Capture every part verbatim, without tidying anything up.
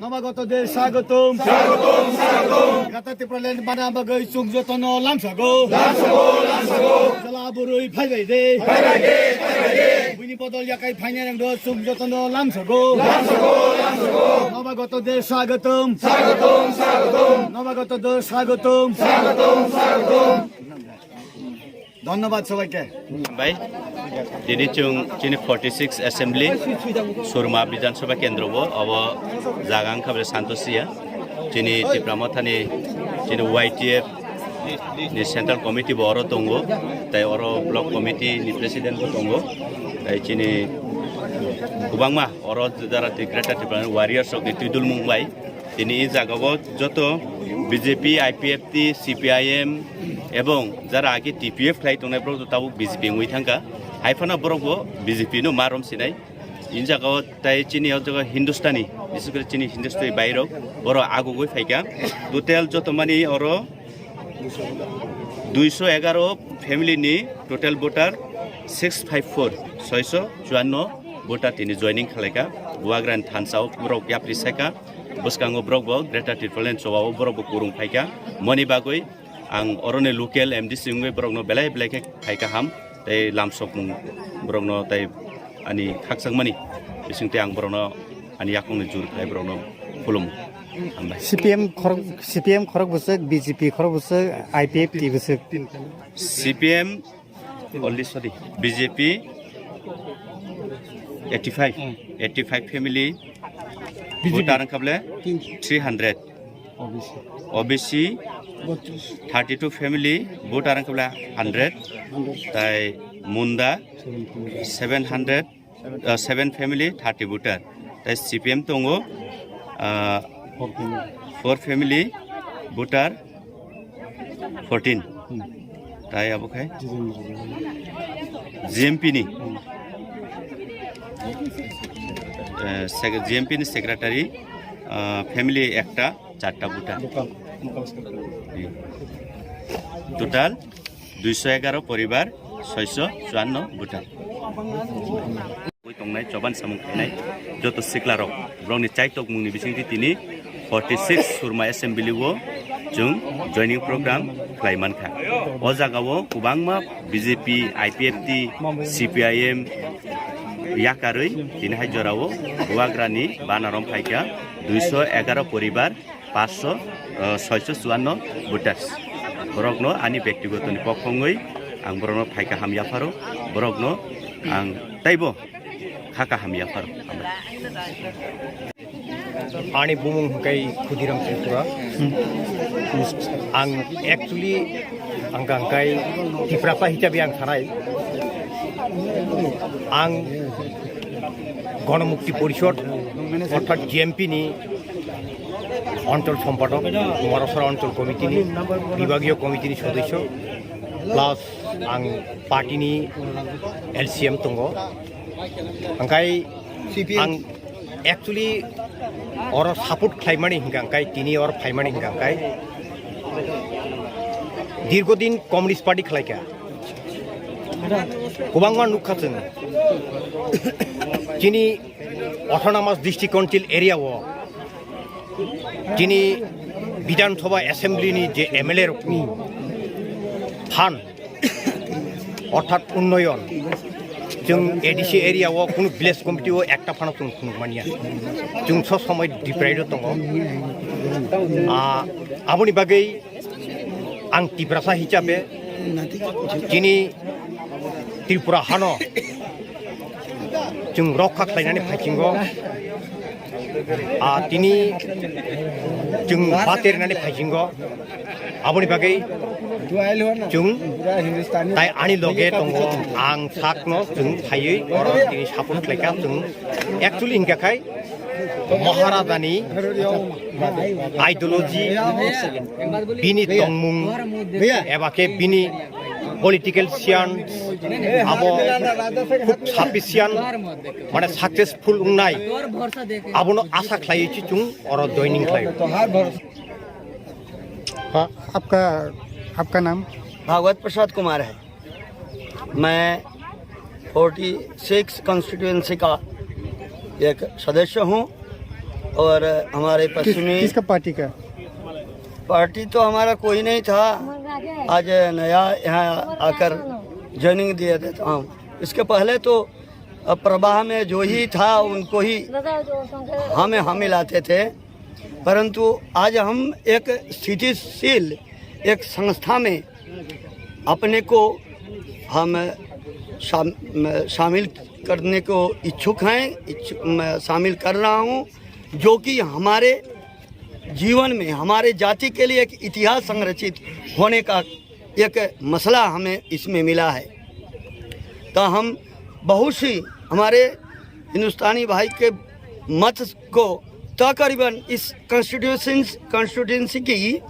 Nobagoto de swagotom. Swagotom, swagotom. Greater Tipraland bana bagwi chwng jotono lamsago. Lamsago, lamsago. Jala burui phaibai de. Phaibai de, phaibai de. Buini bodol yakai phainai rang do chwng jotono lamsago. Lamsago, lamsago. Nobagoto de swagotom. Swagotom, swagotom. Nobagoto de swagotom. Swagotom, swagotom. Dhonnobad sobaike. Bai, tini chwng chini forty six assembly Surma Bidhan Sabha Kendro bo abo jaga wngkha bre Santosia. Chini Tipra Mothani chini Y T F ni central committee bo oro tongo, tai oro block committee ni president bo tongo, tai chini kwbangma oro jara Greater Tipra warriors rok ni twidulmung bai. Tini e jaga o joto B J P, I P F T, C P I M ebong jara age T P F khlai tongnai borok tabuk B J P wngwi thangkha. Hai phano borok bo B J P no ma rom sinai. E jaga o tai chini o jaga Hindustani, bises kore chini Hindustani bai rok borok agugwi phaikha. Total joto mani oro duiso egaro family ni total voter six five four, soiso chuanno voter tini joining khlaikha. Bubagrani thansa o borok yapri saikha. Bwskango borok bo Greater Tipraland choba o borok bo kwrwng phaikha. Moni bagwi ang oroni local M D C wngwi borokno belai belai khe khai kaham tei lamsokmung borokno tei ani khakchangmani bisingtwi ang borokno ani yakungni jur khai borokno khulumo. Hambai. C P M khorok, C P M khorok bwswk, B J P khorok bwswk, I P F T bwswk. C P M Only, sorry, B J P eighty five, eighty five family voter wngkha ble three hundred, O B C thirty two family voter wngkha ble hundred, tai Munda seven hundred, uh, seven family thirty voter. Tai C P M tongo, uh, four family voter fourteen. Tai abo khai G M P ni, uh, sec-, G M P ni secretary, uh, family ekta, charta voter. Total duiso egaro poribar, soiso chuanno voter. Ui tongnai, choban samung khainai joto sikla rok, borokni chaitokmungni bisingtwi tini forty six Surma Assembly o chwng joining program khlai mankha. O jaga o kwbangma B J P, I P F T, C P I M yakarwi tini hai jora o Bubagrani bana rom phaikha duiso egaro poribar, paanch sho, eh, soiso chuanno voters. Borokno ani bektigoto ni pokhongwi ang borokno phai kaham yapharo, borokno ang taibo kha kaham yapharo. Ani bumung hwnkhe Khudiram Tripura. Ang actually ang hwnkhe Tiprasa hisabe ang sanai. Ang Ganamukti Porishod orthat G M P ni অঞ্চল সম্পাদক, মহারাষ্ট্র অঞ্চল কমিটিনি, বিভাগীয় কমিটিনি সদস্য, plus ang party ni L C M tongo. Hingkhai ang actually oro support khlaimani hingkha hingkhai, tini oro phaimani hingkha hingkhai, dirghodin Communist Party khlaikha. Kwbangma nukha chwng. Chini Autonomous District Council area o chini Bidhan Sabha Assembly ni je M L A rokni phan, orthat unnoyon, chwng A D C area o kunu village committee o ekta phano chwng phunuk manya. Chwng sob somoi deprived o tongo. Ah, aboni bagwi ang Tiprasa hisabe chini Tripura hano chwng rokha khlainani phaichingo, ah, tini chwng bater nani phaichingo, aboni bagwi chwng tai ani loge tongo, ang sakno chwng phaiwi oro tini support khlaikha chwng. Actually hingkha khai Maharajani ideology, bini tongmung, eba khe bini political science, abo khub sufficient, mane successful wngnai, abono asa khlaiwi se chwng oro joining khlai. हाँ, आपका, आपका नाम? भागवत प्रसाद कुमार है। मैं forty six constituency का एक सदस्य हूँ। और हमारे किस, पश्चिमी किसका पार्टी का? पार्टी तो हमारा कोई नहीं था, आज नया यहाँ आकर ज्वाइनिंग दिया देता हूँ। इसके पहले तो प्रवाह में जो ही था उनको ही हमें हम मिलाते थे, परंतु आज हम एक स्थितिशील एक संस्था में अपने को हम शाम-, शामिल करने को इच्छुक हैं, इच्छु-, मैं शामिल कर रहा हूँ, जो कि हमारे जीवन में हमारे जाति के लिए एक इतिहास संरचित होने का एक मसला हमें इसमें मिला है। तो हम बहुत सी हमारे हिंदुस्तानी भाई के मत को तकरीबन इस कॉन्स्टिट्यूशन, कॉन्स्टिट्यूंसी की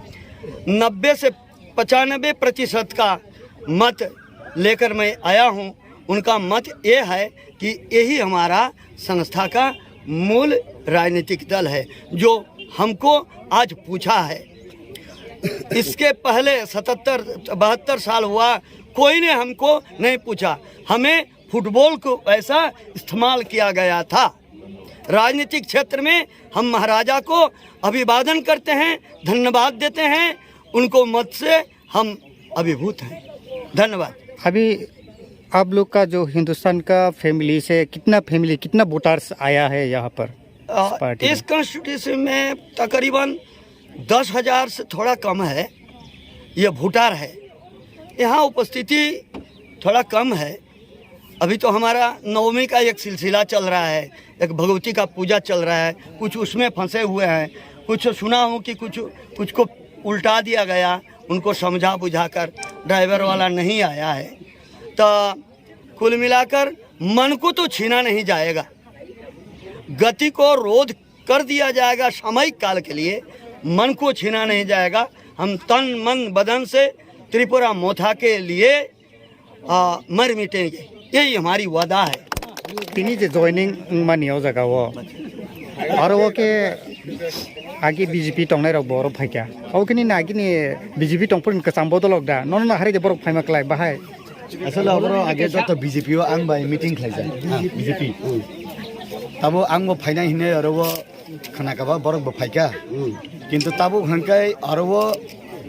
नब्बे से पचानबे प्रतिशत का मत लेकर मैं आया हूँ। उनका मत ये है कि यही हमारा संस्था का मूल राजनीतिक दल है, जो हमको आज पूछा है। इसके पहले सतहत्तर बहत्तर साल हुआ, कोई ने हमको नहीं पूछा। हमें फुटबॉल को ऐसा इस्तेमाल किया गया था। राजनीतिक क्षेत्र में हम महाराजा को अभिवादन करते हैं, धन्यवाद देते हैं, उनको मत से हम अभिभूत हैं। धन्यवाद। अभी आप लोग का जो हिंदुस्तान का फैमिली से कितना फैमिली, कितना वोटर्स आया है यहाँ पर, इस अ, पार्टी इस में? कॉन्स्टिट्यूशन में तकरीबन दस हज़ार से थोड़ा कम है, ये वोटर है। यहाँ उपस्थिति थोड़ा कम है। अभी तो हमारा नवमी का एक सिलसिला चल रहा है, एक भगवती का पूजा चल रहा है, कुछ उसमें फंसे हुए हैं। कुछ सुना हूँ कि कुछ, कुछ को उल्टा दिया गया, उनको समझा बुझाकर ड्राइवर वाला नहीं आया है। तो कुल मिलाकर मन को तो छीना नहीं जाएगा, गति को रोध कर दिया जाएगा सामयिक काल के लिए, मन को छीना नहीं जाएगा। हम तन मन बदन से त्रिपुरा मोथा के लिए, आ, मर मिटेंगे, यही हमारी वादा है। Tini je joining wngmani o jaga o, aro o khe agi B J P tongnai rok bo oro phaikha. O khe nini agini B J P tongphuru ni kwcham bodolok da? Nono na hari de borok phaima klai bahai. Asole aboro age joto B J P o ang bai meeting khlaijak. B J P. Tabo ang bo phainai hinwi oro o khna kaba borok bo phaikha. Kintu tabuk hwnkhai oro o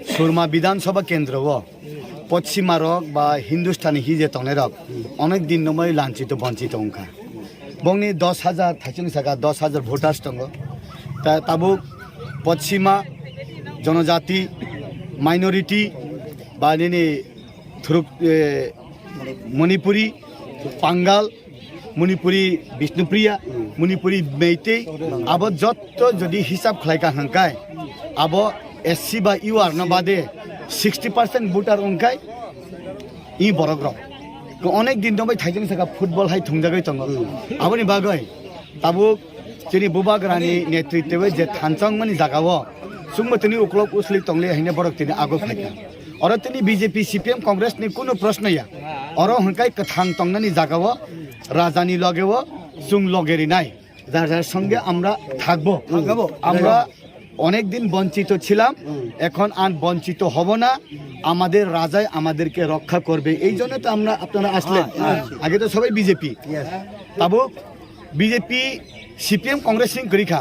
Surma Bidhan Sabha Kendro o Poschima rok ba Hindustani hi je tongnai rok onek din no mai lanchito bonchito wngkha. Bongni dos hajar thaichung saka dos hajar voters tongo. Ta tabuk Poschima, Jonojati, Minority ba nini thuruk, eh, Manipuri, Pangal, Manipuri Bishnupriya, Manipuri Meitei, abo jotto jodi hisab khlai ka hwnkhai, abo S C ba U R no bade sixty percent voter wngkhai i borok rok. Ko onek din no bai thaijang saka football hai thungjagwi tongo. Aboni bagwi tabuk chini bubagrani netritwe je thanchangmani jagao chwngbo tini uklok uslik tongle hine borok tini ago phaikha. Oro tini B J P, C P M, Congress ni kunu proshno ya. Oro hwnkhai kwthang tongnani jagao rajani logeo chwng loge rinai. যার যার সঙ্গে আমরা থাকবো। থাকবো। আমরা অনেক দিন বঞ্চিত ছিলাম, এখন আর বঞ্চিত হব না। আমাদের রাজাই আমাদেরকে রক্ষা করবে, এই জন্য তো আমরা, আপনারা আসলেন। হ্যাঁ, হ্যাঁ। আগে তো সবাই বিজেপি। Yes. তাবো বিজেপি, সিপিএম, কংগ্রেস সিং করি খা।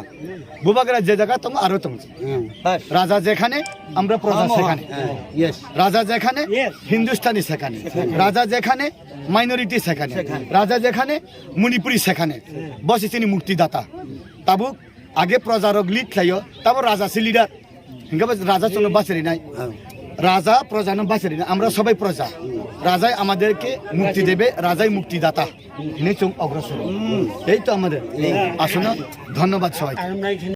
বুবাগরা যে জায়গা তং আরো তং। হুম। রাজা যেখানে, আমরা প্রজা সেখানে। হ্যাঁ, yes. রাজা যেখানে, হিন্দুস্তানি সেখানে। রাজা যেখানে, মাইনরিটি সেখানে। রাজা যেখানে, মণিপুরি সেখানে। বসে তিনি মুক্তিদাতা। তাবুক আগে প্রজারক লিড খাইও, তারপর রাজা সে লিডার। হিংগাবে রাজা চলো বাসেরি নাই। রাজা প্রজা না বাসেরি না, আমরা সবাই প্রজা। রাজাই আমাদেরকে মুক্তি দেবে, রাজাই মুক্তিদাতা। হিনে চুং অগ্রসর। এই তো আমাদের। আসুন, ধন্যবাদ সবাইকে।